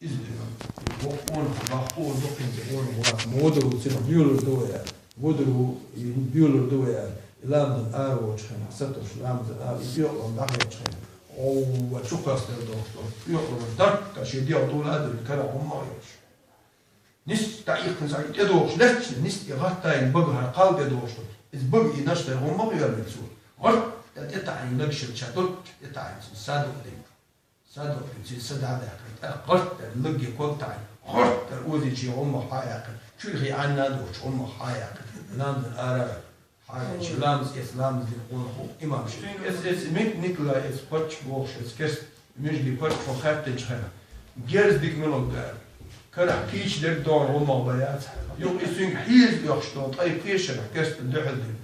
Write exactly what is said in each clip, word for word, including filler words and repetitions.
Иза дина. Вокъонах бахкъо дукхин тӀе къонах вац. Ма водару цунах буьйлур ду вай аьлла. Водару и буьйлур ду вай аьлла. И ламазан ара волчу хенахь, сатуш ламазан ара, и оькъалам дӀахаьччу хенахь. Овва, чу кхоьссинера дохуш долу оькъалам дарка шен дегӀ дуьла а дуьллу, карахь хӀумма а йолуш. Нис дӀаихкина схьа и тӀедогӀуш лаьтташ, нис и гӀаттайна бага хӀара кхал тӀедогӀуш ду. Иза бага и наш дай хӀумма а йоьллина цо. ГӀарт тӀе тӀетаьӀна лаг шел ча долчу тӀетаьӀна цунна садо дина. Садо дина цуьнан са дӀа а даьккхина, тӀаккха гӀарт тӀера лаг ког таьӀна, гӀарт тӀера озийчийн гӀуммах хьа а яьккхина, чуьйхи Ӏанна а доцучу гӀуммах хьа а яьккхина, ламазан ара а ваьлла. Хьа а ваьлча, ламаз эцна, ламаз дина къонах ву имам шен. Эс, эс, Ник-, Николай, эс паччахь бохуш, эс керста муьжгийн паччахьо хаьттинчу хенахь, герз дика мила ду аьлла. Карахь кийча дерг догӀу гӀуммах бан яц. Юха и цуьнга хьежа оьхуш долу ткъе кхечу шарахь керстан дуьхьал дина.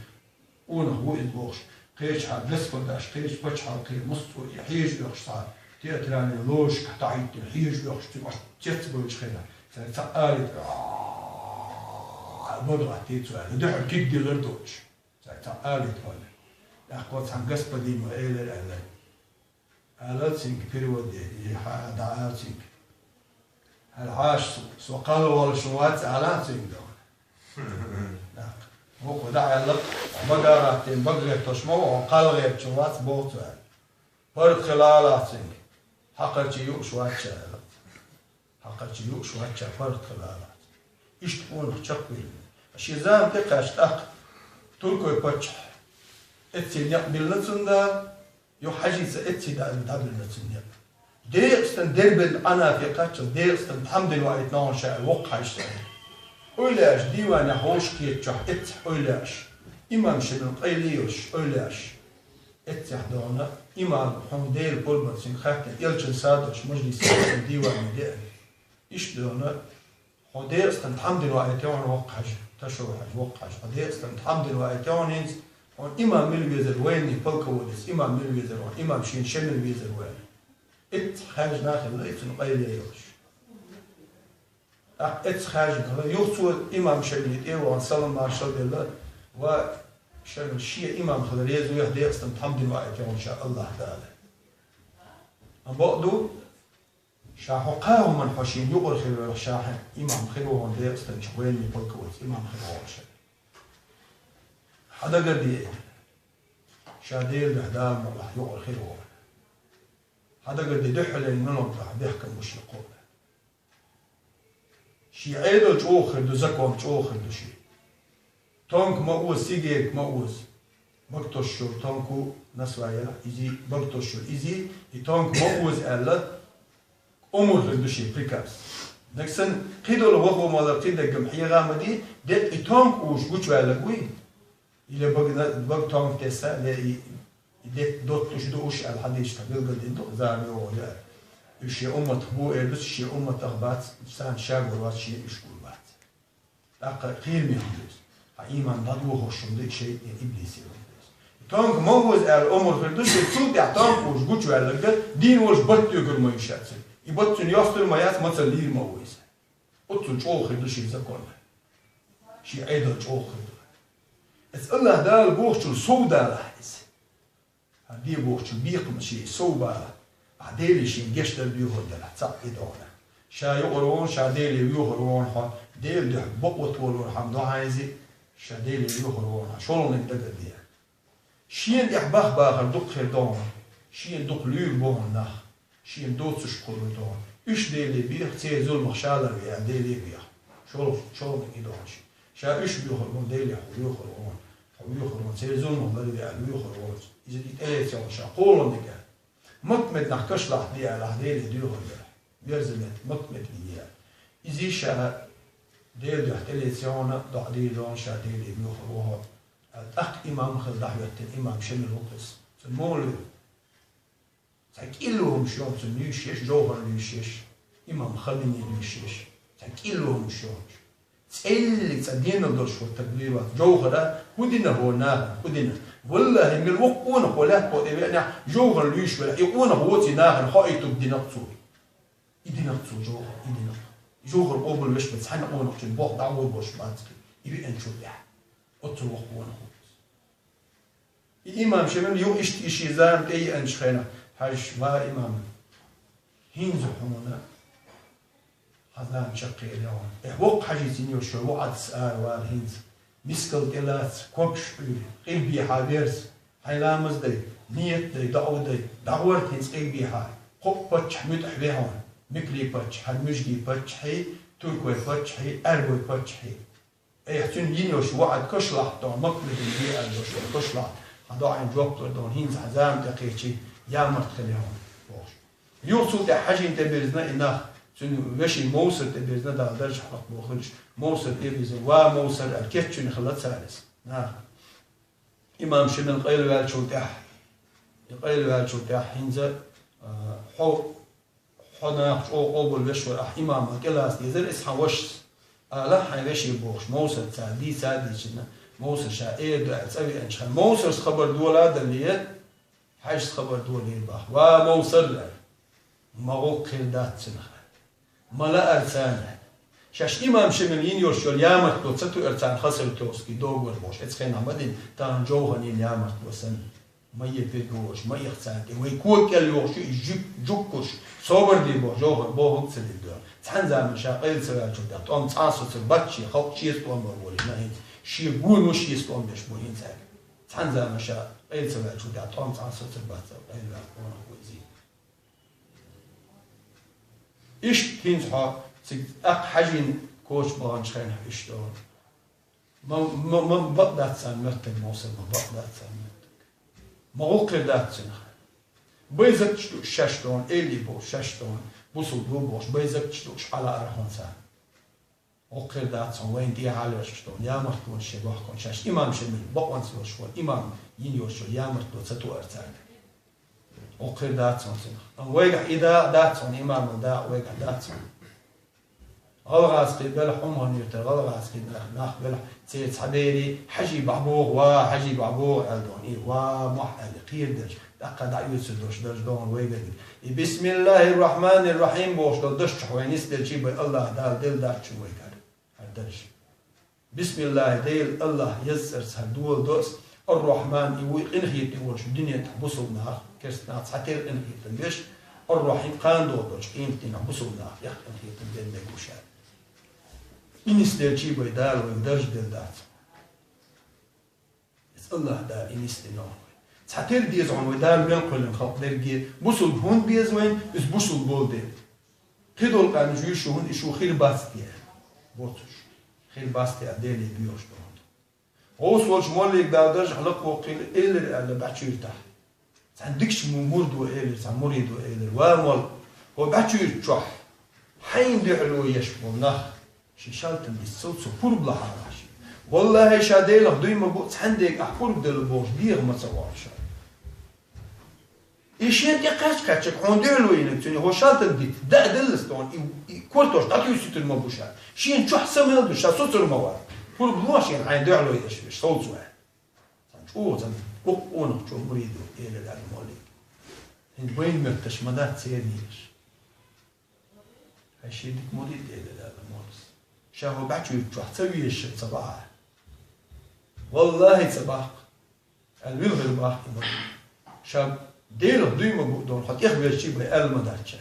Къонах ву иза бохуш, кхечахьа господаш, кхечу пачхьалкхе массо а и хьежа оьхуш цхьа театральный ложашкахь тӀахӀиттина, хьежа оьхуш цуьнан ош цецбевллачу хенахь, цара цхьаъ алийта, бага гӀаттий цо аьлла, дуьхьал куьг диллар доцуш. Цара цхьаъ алийта хьуна. ТӀаккха цхьана господино элира аьлла. Ала цуьнга перевод де, и хьа-, дӀаала цуьнга. ХӀара хьаша со, со кхалла волуш вац, ала цуьнга доху. ТӀаккха вукхо дӀааьлла, бага гӀаттийна, бага гӀерташ ма ву, хьо кхалла гӀерташ вац, боху цо аьлла. ПаргӀат хила ала цуьнга. Хьакхарчий юуш вац ша аьлла. Хьакхарчий юуш вац ша, паргӀат хила ала. Иштта къонах чекхвелла. Шен зама тӀекхаьчча тӀаккха туркойн паччахь эцций некъ биллина цунна Дала, юха хьажийца эцций дӀа-, дӀабиллина цунна некъ. Декъастан Дербент Ӏанапе кхаччалц Декъастан тхьамдина ваийта ногӀана ша воккха хьаьжча. Ойла еш, дийванехь вовшахкхетачохь эццехь ойла еш. Имам Шемал къайле йолуш ойла еш. Эццехь догӀна, имам, хьуна Делан пурбанца хаьттина, элчан садош, мажлис дийване деана. Иштта догӀна, хьо Декъастан тхьамдина ваийта хьуна воккха хьаьжа, Ташо хьаьжа, воккха хьаьжа. Хьо Декъастан тхьамдина ваийта хьуна хӀинца, хьуна имам мила везар, военный полководец, имам мила везар, хьуна имам шен Шемал везар ву аьлла. Эццехь хаьжна хилла и цунна къайле йолуш. ТӀаккха эццехь хаьжна хилла, юха цо имам Шемале тӀе а вахана, салам маршалла делла, ва Шемал, шен имам хила реза вехьа Декъастан тхьамдина ваийта хьуна ша АллахӀ Дала. Амма бакъ ду, ша хьо кхаа хӀуманна хьо шена юкъара хир велахь, ша хьан имам хир ву хьуна Декъастанчу военный полководец, имам хир ву хьуна ша. Хьан дагара де, ша Делан дуьхьа Дала мукъалахь юкъара хир ву хьуна. Хьан дагара де дуьххьален муьлхха хьан бехкам бу шен кхоъ. Шен Ӏедал чӀогӀа хир ду, закон чӀогӀа хир ду шен. Тонк ма оза, сигерка ма оза. Бага тосуш йолу тонк ву, насвай елахь, изий, бага тосуш йолу изий, и тонк ма оза аьлла, омра хир ду шен приказ. Нагахь санна кхидолу вахо ма лара, кхин даггам хьегӀа ма де, деккъа и тонк узуш гучуваьлларг вуй. Или бага на-, бага тонк тесса, ле и, и де доттуш ду уьш аьлла хьадисашкахь билгалдина ду, зама йогӀу яра. Уьш шен умматах бу эр ду, шен умматах бац, царна ша гур вац, шен уьш гур бац. ТӀаккха кхераме хӀума ду иза. Хьан ийман дӀадохуш хӀума ду, шайтӀан, иблисан хӀума ду иза. Тонк ма оза аьлла омра хир ду, шен цул тӀаьхьа тонк узуш гучуваьлларг, дийна волуш бат доьгур ма ю ша цуьнан. И бат цуьнан йостур ма яц, мацалла лийр ма ву иза. Оццул чӀогӀа хир ду шен закон. Шен Ӏедал чӀогӀа хир ду. Иза АллахӀ Дала бохучул сов далахь иза. Хьан де бохучул бекхам шен сов балахь, ахь Деле шен гечдар доьхур делахь, цхьаъ и догӀна. Ша юкъара вон, ша Деле воьхур вон хьо, Делан дуьхьа бакъо толорхьама догӀа иза, ша Деле воьхур вон хьо, шолгӀаниг дагардехьа. Шена тӀехь бах-бахар дукха хир догӀна, шена дукха луьйр бохьун нах, шена доцуш кхуллур догӀна. Уьш Деле беха, церан зуламах ша ларве аьлла, Деле беха. Шол-, шолгӀаниг и догӀна шен. Ша уьш боьхур вон, Деле хьо воьхур вон, хьо воьхур вон, церан зуламах ларве аьлла, воьхур вон. Иза и тӀелецйо ша кхолгӀаниг аьлла. Маккамет нах кашлахь де аьлла, ахь Деле доьхур дара. Мерза мет, Маккамет вине аьлла. Иза ша Делан дуьхьа тӀелецйо, доӀа дийр догӀна ша Деле воьхур вон хьо. ТӀаккха имам хилла дӀахӀоьттина, имам Шемал ву-кх иза. Цуьнан муха луьйра? Цхьа кӀилло хӀумаш йогӀу цуьнан луьйш еш, жовхӀар луьйш еш, имам Хаменеи луьйш еш. Цхьа кӀилло хӀумаш йогӀуш. ЦӀеллиг цхьа денал долуш волу стаг луьйр вац. ЖовхӀара хӀун дина хӀора нахана, хӀун дина? ВаллахӀи, мила воккха къонах ву лаьтта тӀе веанехь, жовхӀар луьйш велахь, и къонах воций нахана хоуьйтург дина-кх цо. И дина-кх цо жовхӀар, и дина-кх. ЖовхӀар къобалвеш бен цхьана къонахчун болх дӀагӀур болуш бац-кх и веанчул тӀаьхьа. Оццул воккха къонах ву иза. И имам Шемал юха иштта и шен зама тӀееанчу хенахь, хьаьжча, ва имам, хӀинца хьуна Хьан зама чаккхе а лехьон. Эхь, воккха хьажийца йина йолаш йола ваӀад ара вала хӀинца. Мискал тӀелаца, когаш Ӏуьйре, къилбехьа верза, хьай ламаз дай, ният дай, доӀа дай, дӀагӀорта хӀинца къилбехьа, кхоъ паччахь муьтӀахь вехьон, Микри паччахьа, Муьжги паччахьи, Туркой паччахьи, Ӏарбой паччахьи. Эхь, цуьнан йина йолаш ваӀад кашлахь тхо, Макка дин де аьлла йолаш йола кашлахь, хьан доӀайна жоп лур ду хьуна, хӀинца хьан зама тӀекхечи, ямарта хила хьуна, бохуш. Юха цул тӀаьхьа хьажийна тӀебирзина и нах, цуьнан вешин Мовсар тӀебирзина, Дала дарж хьалха бохуьлуш, Мовсар тӀебирзина, ва Мовсар аьлла, кечвина хилла цара иза. Наха. Имам Шемал къайлаваьллачул тӀаьхьа, и къайлаваьллачул тӀаьхьа хӀинца, а, хьо, хьо наха чӀогӀа къобалвеш вара, ахь имамал тӀелаца дезара, иза хьан вашас. Ала хьайн веше бохуш, Мовсар цара дийца а дийцина, Мовсар ша эр ду аьлла цӀа веанчу хенахь, Мовсарс хабар дола а дале, хьаьжас хабар долийра боху. Ва Мовсар аьлла. Ма гӀуллакх хир дац цуьнах аьлла. Ма лаьара царна аьлла. Шаьш имам Шемал йина йолаш йолу ямартло ца тоьара царна Хасавюртовский договор бохуш, эцу хенахь ма дина, тахана Джовхарна йина ямартло санна. Ма е пиргуш, ма эха царна тӀе, вай кога кӀел йохуш ю и жуьг-, жугкуш, собар де боху, Джовхар бохург ца дина доьху. Цхьана заманахь ша къайла ца ваьллачул тӀаьхьа, тӀом цкъа а соцур бац шен, халкъ шеца тӀом бан волийна хӀинца. Шен гонаш шеца тӀом беш бу хӀинца аьлла. Цхьана заманахь ша къайла ца ваьллачул тӀаьхьа, тӀом цкъа а соцур бац, къайла ваьлла къонах ву иза. Иштта хӀинца хьо цига тӀаккха хьажийна коча баханчу хенахь иштта олу. Ма, ма, ма бакъ дац царна моьттург, Мовсар, ма бакъ дац царна моьттург. Ма гӀуллакх хир дац цуьнах. Байзакчаш ду шаьш тхуна, элий бу шаьш тхуна, бусулба бу бохуш, байзакчаш ду уьш, Ӏала архьун царна. ГӀуллакх хир дац хьуна, вайна тӀехьа а лоьцуш тхуна, ямартлонаш шен бохкун шаьш имам Шемал, бакъонца йолуш волу имам йина йолуш йолу ямартло ца тоьара царна. ГӀуллакх хир дац хьуна цуьнах. Амма вайгахь и дакъа дац хьуна, имамал дакъа вайгахь дац хьуна. ГӀалгӀазкхий белахь, хӀуманан юьртара гӀалгӀазкхий нах, нах белахь, церан цхьаберий, хьажий бахьа боху, ва, хьажий бахьа боху, аьлла доху, и, ва, мохь аьлла, кхера делча, тӀаккха дӀа оьцур долуш дарж доху вайгара. И бисмиллахир-рахманир-рахим бохуш долу дашчохь вай нисделчий бен, Аллах Дала делла дац чу вайгара хӀара дарж. Бисмиллахь, Дела, Аллах, еза цӀарца хӀара дола до ас, Ар-Рахьман, и вуй къинхетаме волуш дуьнен тӀехь бусулба нах, керста нах цхьатерра къинхетам беш, Ар-Рахьим, кхана догӀу долчу къематдийнахь бусулба нах тӀехь къинхетам бен мега ву ша. И нисделчий бен Дала вайга дарж делла дац. Иза Аллах Дала и нисдина вай. Цхьатерра деза хьуна вай Дала мел кхоьллина халкъ дерриге, бусулба хӀунда беза вайна, иза бусулба болу дела. Кхидолу къаьмнаш юьйш ю хӀунда, и шу хир бац те. Боцуш. Хир бац те а Деле боьхуш ду хӀунда. ГӀовс волчу моллига Дала даржехь лакхавоккхийла, элира аьлла бӀаьчуьйтахь. Цхьана дикачу му-, мурдо элира, цхьана муридо элира: «Ва молла, хӀо бӀаьчуьйту чохь хьайна дуьхьало еш болу нах, шен шалтан диц сов цо пурба лахьара ахь шен. Валлахьи, ша Делах дуй ма бу, цхьаьна дега ахь пурба делла бохуш, дегӀан ма ца воллу ша». И шена тӀе кхаьчча-кхаьчча, хьуна дуьхьало йинарг цуьнан хӀо шалтан диц, даа деллас тхуна, и, и кортош дӀатуьйсуьйтур ма бу ша. Шена чохь са мел ду, ша соцур ма вац. Пурба ло шена хьайна дуьхьало еш верш, сов цо аьлла. Цхьана чӀогӀа цхьана боккха къонахчо, муридо элира аьлла моллига: «ХӀинца байна моьттуш ма дац церан нигаш. Хьайн шен дика мурид», — элира аьлла моллас. «Ша хӀо бӀаьчуьйту чохь ца везаш ца бахьа?» «Валлахьи, ца бахка», — аьлла, вилхира бахка и мурид. «Ша Делах дуй ма бу долу, хьо тӀехвезчий бен аьлла ма дац ша».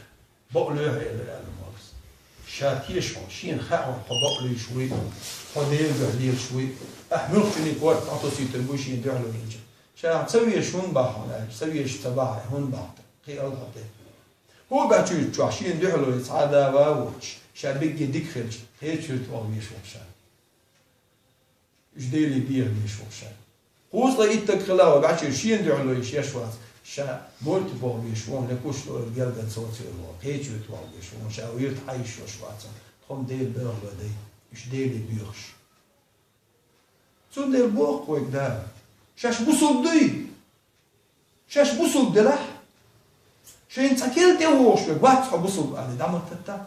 «Бакъ лоьхьа», — элира аьлла моллас. «Ша теша хьуна, шена хаьа хьуна, хьо бакъ луьйш вуй, хьо Делан дуьхьа лелаш вуй. Ахь муьлххачунний корта дӀатосуьйтур буй шена дуьхьало йинча. Ша ахь ца везаш хӀунда бахьа хьуна?» — аьлча: «Ца везаш ца бахьа, хӀунда бахьа те? Кхин алхьа те. ХӀун баьчуьйту чохь шена дуьхьало ца хьа да ва а воцуш, ша бигге дика хилча, кхечуьйрта ваха везаш ву ша. Уьш Деле беха везаш ву ша. Кхузткъе иттаг хила хӀо баьчуьйту шена дуьхьало йиш еш вац, ша морти боху везаш ву, лекуш ло гелган соцавер ву, кхечуьйрта ваха везаш ву, ша вирта хьайш йолуш вац, тхо-м Делан бохало дай, уьш Деле боьхуш». Цундела боху-кх вайга Дала: шаьш бусулба дуй? Шаьш бусулба делахь, шайна цхьа кел тӀе вогӀуш верг вац хьо бусулба аьлла, дӀа ма таттахь.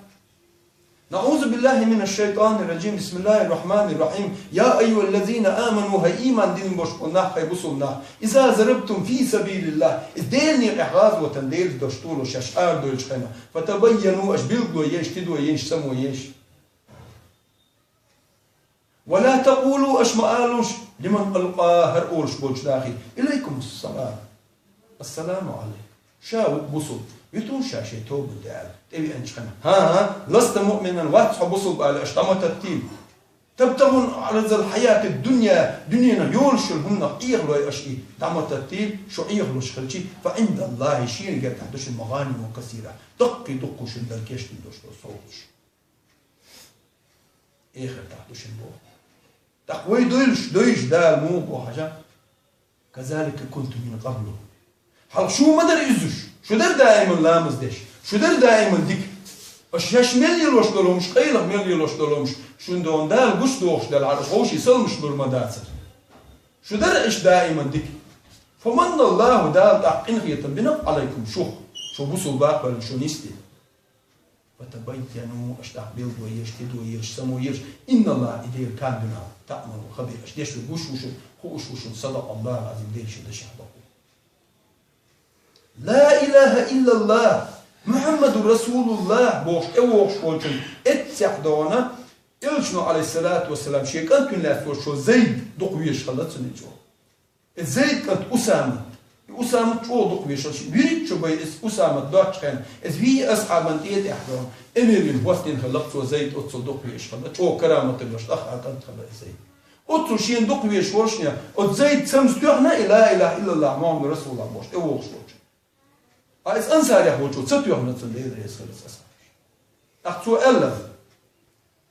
НаӀузу биллахьи минаш-шайтӀанир-раджим. БисмиллахӀир-рахьманир-рахьим. Я айюхӀаллазина аману, хӀай ийман дина болуш болу нах, хӀай бусулба нах. Иза зарабтум фи сабилиллахӀ, иза Делан некъехь гӀазотан, Делан дош толо шаьш арадойлучу хенахь, фатабайяну, аша билгало ейша, тидо ейша, само ейша. «Ва ла такъулу», аша ма алалаш, «лиман алкъа», хӀара олуш болчу нахе, «илайкумуссалам». Ассаламу Ӏалайкум. Ша ву бусулба. Витун ша шен тоба де аьлла, тӀевеанчу хенахь. ХӀан-хӀа, ласта муъминан, вац хьо бусулба аьлла, аша дӀа ма таттийла. ТабтагӀуна Ӏаразал хьаятид дунья, дуьненах йолуш йолу хӀуманах Ӏехалой аша и дӀа ма таттийла, шу Ӏехалуш хилчи, фа Ӏиндаллахьи, шена гергахь ду шуна магӀаниму касира, даккхий дуккху шуна дан кечдина долуш долу совгӀаташ. Эхартахь ду шуна боху. ТӀаккха вай дуйла, дуйла Дала муха боху хьажа? Казалика кунтум мин къаблу. Хьалха шу ма дара иза уьш. Шу дара даиман ламаз деш. Шу дара даиман дика. Аша шаьш мел лелош долу хӀумаш, къайлаха мел лелош долу хӀумаш, шуна дона Дала гуш дохуш делахьара, аша вовшийн саламаш лур ма дацара. Шу дара иштта даиман дика. Фаманналлаху, Дала тӀаккха къинхетам бина Ӏалайкум шух, шу бусулба а кхоьллина, шу нисдина. Фатабайяну, аша тӀаккха билгало еш, тидо еш, само еш, инналлахьа, и Дела, кана бима таӀмалуна хабира, аша деш верг гуш ву шуна, хууш ву шуна, садакъаллахьул Ӏазим, Дела шен дашехь бакъ ву. Ла илахьа иллаллахь, Мухьаммадун расулуллахь бохуш тӀевогӀуш волчун эццехь дона, Элчано, Ӏалайхиссалату вассалам, шен кӀант вина лаьцна волчу Зайд дукха везаш хилла цуьнан чӀогӀа. Иза Зайд кӀант Усамат. И Усамат чӀогӀа дукха везаш хилла. Вириччо бай иза Усамат доцчу хенахь, иза вий асхьабан тӀе тӀехь дона, эмир вина хӀоттийна хилла цо Зайд, оццул дукха везаш хилла, чӀогӀа караматалла йолуш, тӀаьххьара кӀант хилла иза Зайд. Оццул шена дукха везаш волушехь, оцу Зайд цамза тоьхна, и ла илахьа иллаллахь Мухьаммадан расулуллахь бохуш тӀевогӀуш волчу. А иза ансарех волчо ца тоьхна, цунна Дела реза хилла иза асхьабаш. ТӀаккха цо аьлла: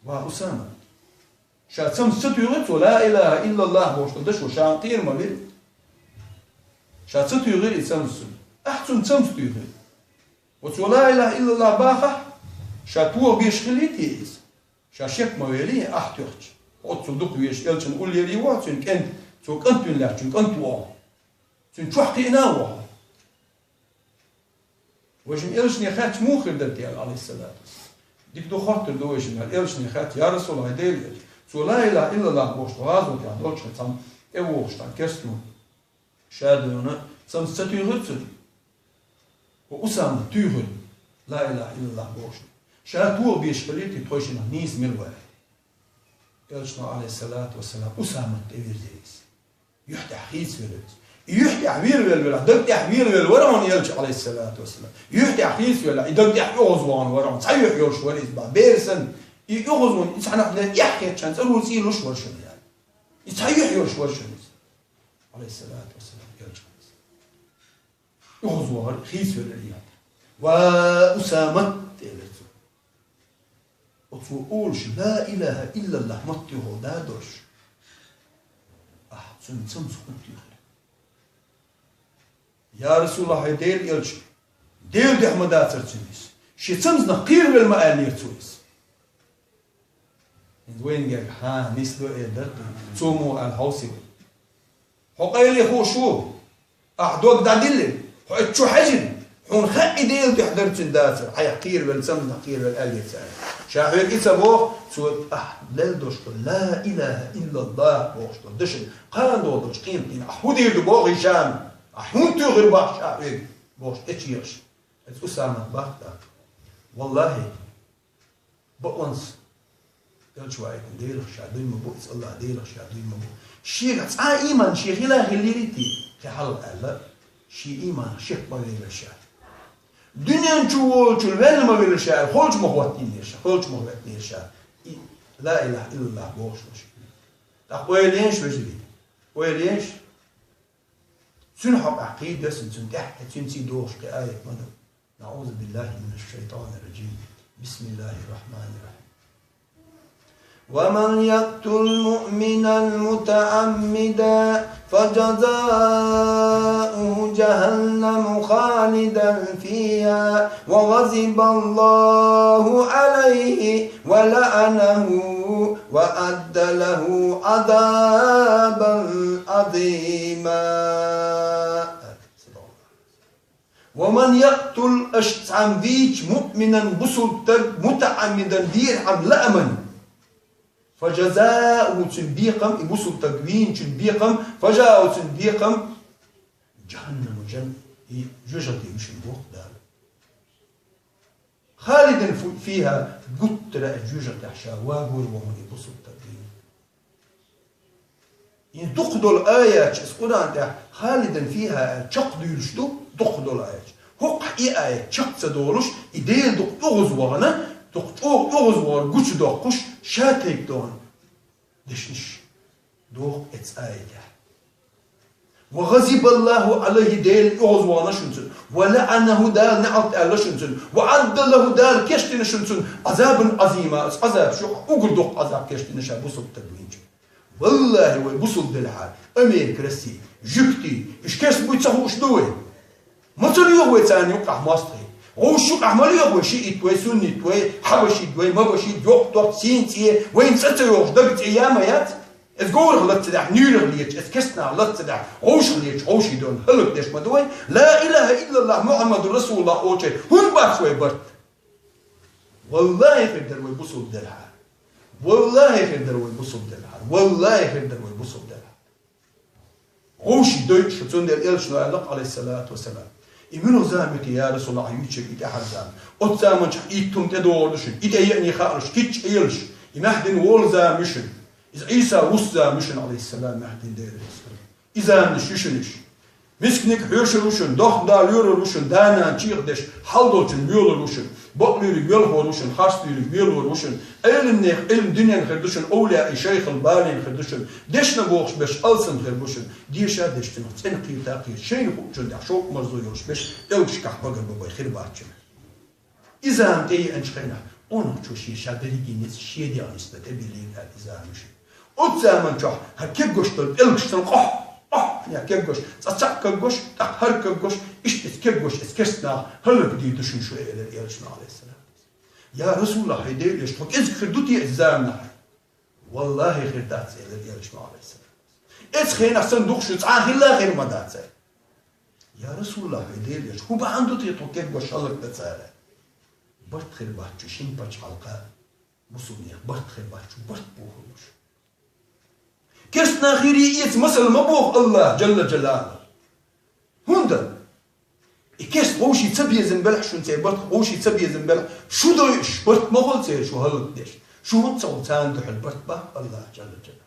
«Ва Усама, ша цамза ца туьйхира цо, ла илахьа иллаллахь бохуш долу дашо, ша кхера ма вира. Ша ца туьйхира и цамза цуьнан. Ахь цунна цамза туьйхира. Оцо ла илахьа иллаллахь бахахь, ша тоха безаш хилийта иза. Ша шек ма велий, ахь тоьхча». Оццул дукха везаш, Элчанна уллера ву хьо, цуьнан кӀант, цо кӀант вина лаьцначун кӀант ву хьо. Цуьнан чохь кхиъна а ву хьо. Вайшимма Элчане хаьттича муха хир дара те аьлла, Ӏалайхиссалату вассалам. Дика ду, хоттур ду вайшимма аьлла, Элчане хаьттича: «Я Расулаллахь, Делан Элча, цо ла илахьа иллаллахь бохуш, гӀазотехь долчу хенахь цхьамма тӀевогӀуш цхьана керстано, ша дуьйна, цамза ца туьйхира цуьнан? Хьо Усама туьйхира, ла илахьа иллаллахь бохуш. Ша тоха безаш хилийта, тхойшиннах нийса мила вара». Элчано, Ӏалайхиссалату вассалам, Усамат тӀевирзира иза. Юьхь тӀехь хийцавелла иза. И юьхь тӀехь вер велла велахь, даг тӀехь вер велла вара хьуна Элча, Ӏалайхиссалату вассалам. Юьхь тӀехь хийцавелла, и даг тӀехь оьгӀазвахана вара хьуна. Цхьа юьхь йолуш вара иза бан. Бер санна, и оьгӀазвахана, и цхьанхьа эхь хетчахьана цӀарула цӀийлуш вара шуна яра. И цхьа юьхь йолуш вара шуна иза. Ӏалайхиссалату вассалам, Элча. ОьгӀазвахара, хийцавелла яра. «Ва Усамат», — элира цо. Оцо олуш ла илахьа иллаллахь маттехула да долуш, ахь цуьнан цамза хӀунда туьйхира? Я Расулаллахь, хьайн Делан Элча, Делан дуьхьа ма дацара цуьнан иза. Шен цамзанах кхеравелла ма аьллера цо иза. ХӀинца вайна герга, хьан, нисло эр дара, цо муха аьлла хьовсий вай. Хьо къайле хууш ву, ахь дог дӀадиллина, хьо оцу чу хьаьжина, хьуна хаьа и Делан дуьхьа дара цуьнан дацара, хьайх кхеравелла, цамзанах кхеравелла аьллера цара. Ша хьоьга и ца боху, цо ахь лелла долуш долу ла илахьа иллаллахь бохуш долу дашна кхана долу долчу къематдийнахь ахь хӀун дийр ду боху и ша, ахь хӀунда туьйхира боху ша хьоьга бохуш тӀечуехаш. Иза Усамат боху тӀаккха. Валлахьи, бакъонца, Элча ваийтина Делах ша дуй ма бу, иза АллахӀ Делах ша дуй ма бу. Шегахь цхьа а ийман шен хила хиллийрий те, кхин хьалха аьлла, шен ийманах шек ма велира ша. Дуьнен чу волчул ваьлла ма велира ша, аьлла, холчу ма хӀоттийнера ша, холчу ма хӀоьттинера ша. И ла илахьа иллаллахӀ бохуш ву ша. ТӀаккха ойла еш, вежарий, ойла еш. Цуьнан хьокъехь кхийдо сан, цуьнан тӀаьхьа, цуьнций дохуш кхин аят ма ду. أعوذ بالله من الشيطان الرجيم. بسم الله الرحمن الرحيم. ومن يقتل مؤمنا متعمدا فجزاؤه جهنم خالدا فيها وغضب الله عليه ولعنه وأعد له عذابا عظيما. ومن يقتل, аша цхьамма вийча, مؤمنا, бусулба стаг, متعمدا, дийрхьама лааман. فجزاؤه, цуьнан бекхам, и бусулба стаг вийначун бекхам, فجزاؤه, цуьнан бекхам, جهنم, жан-, и жоьжахати ю шуна боху Дала. خالدا فيها, гуттара а жоьжахатехь ша вагор ву хьуна и бусулба стаг вийна. И дукха долу аяташ, иза Къуръан тӀехь خالدا فيها аьлла чекхдуьйлуш ду, дукха долу аяташ. ХӀокху и аят чекх ца долуш, и Дела дукха оьгӀаз вахана, дукха чӀогӀа оьгӀаз вахар гучудоккхуш, ша тайпа догӀун дешнаш доху эцу аятехь. «Ва гӀазибаллаху Ӏалайхи», Дела оьгӀаз вахана шуна цунна, «ва лаӀанаху», Дала неӀалт аьлла шуна цунна, «ва аӀадда лаху», Дала кечдина шуна цунна, «Ӏазабан Ӏазима», аса Ӏазаб шу, угар доккха Ӏазаб кечдина ша бусалба стаг вийначу. Валлахи, вай бусалба делахьара, Америка, Россия, жуьгтий, уьш керста буй ца хууш ду вай? Маца лоьху вай царна юккъехь мостагӀий? ГӀовш юккъехь ма лоьху вай, шиит вай, суннит вай, хьабашит вай, мабашит, йоккха тохта, сийна цӀе, вайна цӀа ца йохуш, дага цӀе я ма яц? Иза говрах лаца дахь, нуьйрах леташ, иза керстанах лаца дахь, гӀовшах леташ, гӀовший дона хӀаллакдеш ма ду вай? Ла илаха иллаллах, Мухьаммаду расулуллах олучеран хӀунда бац вай барт? Валлахи, хир дара вай бусалба делахьара. Валлахи, хир дара вай бусалба делахьара. Валлахи, хир дара вай бусалба делахьара. ГӀовший дойуш шу, цундела элчано аьлла, Ӏалайхиссалату вассалам: «И муьлха зама ю те, я Расулаллах, юьйцург и тӀаьхьара зама? Оцу заманчохь итт хӀума тӀедогӀур ду шуна, и тӀе еана хууш, кийча Ӏелаш, и маьхьдина волу зама ю шуна, иза Ӏийса вуссу зама ю шуна, Ӏалайхиссалам, маьхьдина Дела вуссу». И заманаш ю шуна уьш. Мисканиг хьоьшур ву шуна, дохна да лоьрур ву шуна, да-нана чехадеш, хьал долчун воьлур ву шуна, бакълуьйриг велхор ву шуна, харцлуьйриг велор ву шуна, Ӏелам нехан Ӏилма дуьненна хир ду шуна, овлияийн шайхал балийна хир ду шуна, дешна бохуш берш алсам хир бу шуна, деша деш цунах цӀена кхета а кхета, шайна хуучун тӀехь шовкъ-марзо йолуш берш пӀелгашкахь багарбан бен хир бац шуна. И зама тӀееанчу хенахь, къонахчо шен ша берриге ницкъ шен дегӀ нисдан тӀебиллина аьлла и зама ю шуна. Оцу заманчохь хӀара кегош долу пӀелгаш санна къохь, къохь аьлла кегош, цкъа цхьаъ кегош, тӀаккха хӀара кегош, иштта иза кегош, иза керстанах хӀаллакдийр ду шуна шу, элира элчано, Ӏалайхиссалам. Я Расулаллах, хьайн Дела веза, тхо кӀезиг хир ду те иза заманахь? Валлахи, хир дац, элира элчано, Ӏалайхиссалам. Эцу хенахь санна дукха шу цкъа а хилла хир ма дац. Я Расулаллах, хьайн Дела веза, хӀун бахьана ду те тхо кегош хӀаллакдан цара? Барт хир бац шу шина пачхьалкха, бусалбанех барт хир бац шу, барт бохур бу шу. Керстанах хир ю эца масал ма боху АллахӀа, Джалла Джалалу. ХӀунда? И керста вовший ца безам белахь шуна церан барт, вовший ца безам белахь, шу дойуш барт ма хуьлу церан шу хӀаллакдеш. Шу хӀунда ца хуьлу царна дуьхьал барт боху АллахӀа, Джалла Джалалу.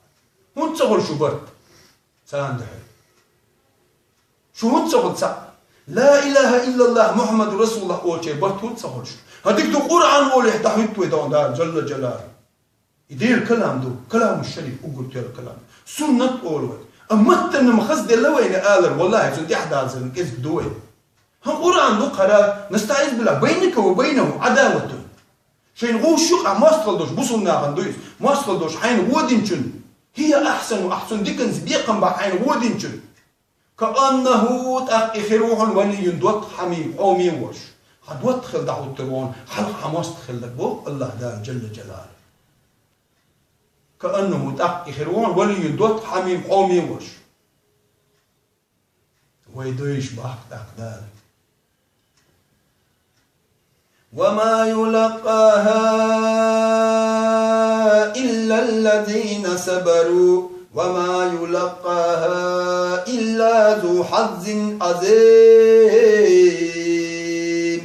ХӀунда ца хуьлу шу барт царна дуьхьал? Шу хӀунда ца хуьлу цхьаъ? Ла илаха иллаллах, Мухьаммаду расулуллах олучеран барт хӀунда ца хуьлу шу? ХӀан дика ду, Къуръан олехь дӀахӀуьтту вай догӀна Дала, Джалла Джалалу. И Дела калам ду, каламу шариф уггар тоьлла калам. Суннат олу вай. Амма маттанна ма хазделла вайна алар, валлахӀи, цунна тӀаьхьадалазарна кӀезиг ду вай. ХӀан Къуръан ду кхара, настаӀиз билла, байнака ва байнаху Ӏадаватун. Шайна вовшах юкъахь мостагӀалла долуш, бусулба нахана ду иза, мостагӀалла долуш хьайна гӀо динчун. ХӀия ахьсану, ахьсун диканца бекхам бан хьайна гӀо динчун. КааннахӀу, тӀаккха и хир ву хьуна, валиййун, доттагӀа, хьамим, хьоме волуш. Хьан доттагӀа хилла дӀахӀуттур ву хьуна, хьалха хьан мостагӀа хилла, боху АллахӀа Дала, Джалла Джалалу. КааннахӀу, тӀаккха и хир ву хьуна, валиййун, доттагӀа, хьамим, хьоме волуш. Вай дойуш боху тӀаккха Дала. وما يلقاها إلا الذين صبروا وما يلقاها إلا ذو حظ عظيم.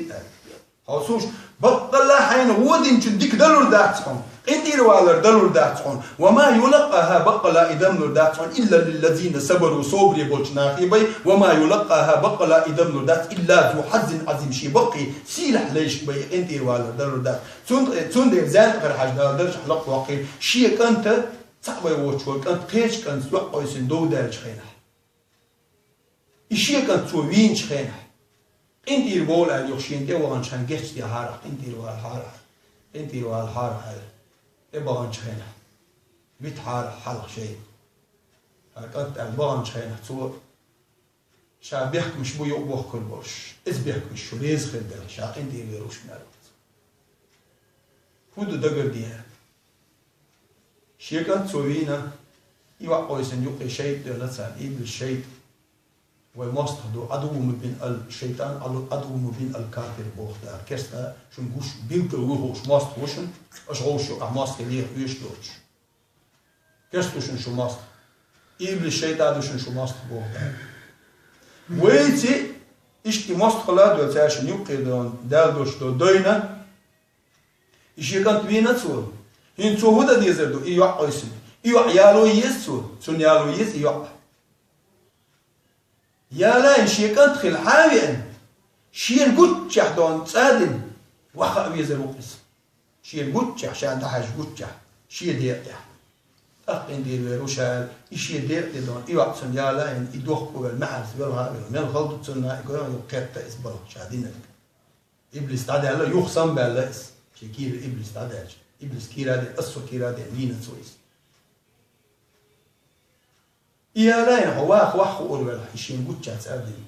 Хьо суш, баккъалла хьайна гӀо динчун дика далур дац хьуна. КъинтӀера валар далур дац хьуна. وما يلقاها, баккъалла и далур дац хьуна, إلا الذين صبروا, собаре болчу нахе бен, وما يلقاها, баккъалла и далур дац, إلا ذو حظ عظيم, шен баккхий сийлахь лайшка бен и къинтӀера валар далур дац. Цун-, цундела зенна хьажа Дала даржехь лакхвоккхийла, шен кӀанта, цхьаъ бен воцуш волу кӀант, кхечу кӀанта йоӀ къийсина дов даьллачу хенахь. И шен кӀант цо вийначу хенахь, къинтӀера бовла аьлла, юха шена тӀе ваханчу хенахь гечдехьара, къинтӀера валахьара, къинтӀера валахьара аьлла, тӀе баханчу хенахь, витахьара хьалха шайна. ХӀара кӀант аьлла баханчу хенахь, цо ша бехкамаш бу юкъа бохкур болуш, иза бехкамаш шу реза хир дара, ша къинтӀера вер ву шуна аьлла. ХӀун ду дагардехьа? Шен кӀант цо вийна, и йоӀ къийсина юккъе шайтӀа доьлла царна, иблис шайтӀа. Вай мостагӀа ду, عدو مبين الشيطان، عدو مبين الكافر боху Дала. Керста шуна гуш, билггал вуй хууш мостагӀа ву шуна, аша гӀовш ю, ахь мостагӀий леха оьшуш доцуш. Керста ву шуна шу мостагӀа. Иблис шайтӀа ду шуна шу мостагӀа боху Дала. Вайци, иштта и мостагӀалла а доьлла, цаьршинна юккъе доьлла, Дала долуш долу дойна, и шен кӀант вийна цо. ХӀинца цо хӀун дан дезар ду, и йоӀ къийсина? И йоӀ яло еза цо, цунна яло еза и йоӀ. Ялайна шен кӀант хилла хьан веана? Шена гуччехь дона цӀа а дина, ваха а везар ву-кх иза. Шена гуччехь, ша дӀахьаьжча гуччехь, шен декъехь. ТӀаккха къинтӀера вер ву ша аьлла, и шен декъа тӀе дона, и йоӀ цунна яла а йина, и дохко велла, маьхьарца велха а велла, мел хала ду цунна, и гора юкъа кхетта иза балха ша динарг. Иблис дӀадаьлла, юха самабаьлла иза. Шен кийра иблис дӀадаьлча. Иблис кийра а дина, ас со кийра а дина, вийна цо иза. И ялайна хьо ваха ваха хуур велахь, и шен гучча цӀа а дина.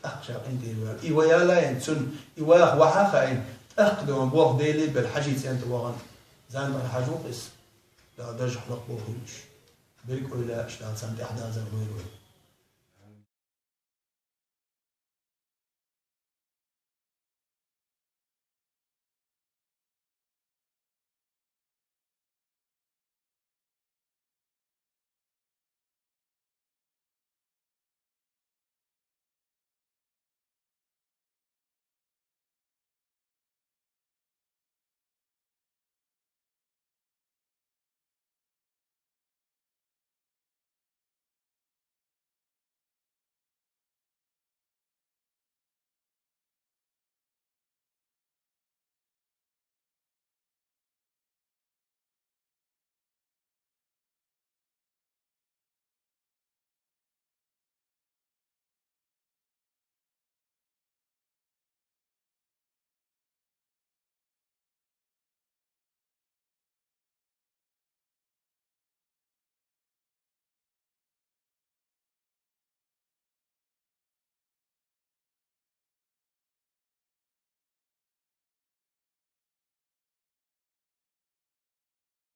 ТӀаккха ша къинтӀера ваьлла. И ва ялайна цунна, и ваха ваха а хаийна, тӀаккха дона болх Деле а белла хьажий цӀен тӀа вахана. Зан тӀара хьажа ву-кх иза. Дала дажахь лакхбо хуьлуш. Берриг ойла еш Дала царна тӀаьхьадазар лойла вай.